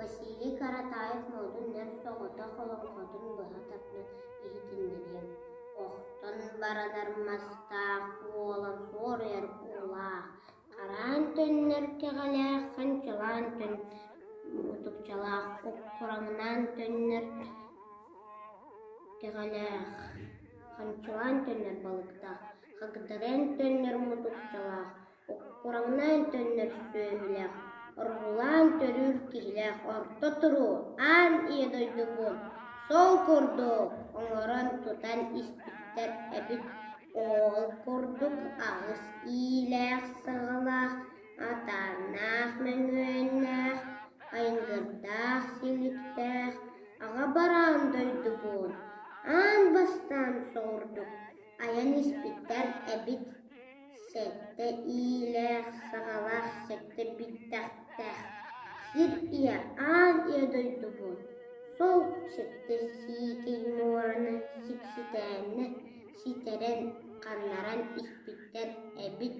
Василий Каратаев-Модун Нэр соҕотох олоҥхотун быһа тардан иһитиннэриэм: Охтон баранар мастаах, уолан суоруйар уулаах, хараан төннөр кэҕэлээх, ханчалаан төн мутукчалаах, уккураҥнаан төннөр кэҕэлээх, ханчалаан төннөр балыктаах, хагдаран төннөр мутукчалаах, Уккураҥнаан төннөр сүөһүлээх, оргулаан төрүүр киһилээх орто туруу аан ийэ дойдубун сол курдук оҥорон-тутан испиттэр эбит. Ол курдук аҕыс иилээх-саҕалаах, атааннаах мөҥүөннээх, айыҥырдаах силиктээх аҕа бараан дойдубун аан бастаан соҕурдук айан испиттэр эбит. Сэттэ иилээх-саҕалаах сэттэ бүттэхтээх сир ийэ аан ийэ дойдубут сол сэттэ сиикэй муораны сикситээннэ ситэрэн ханнаран испиттэр эбит.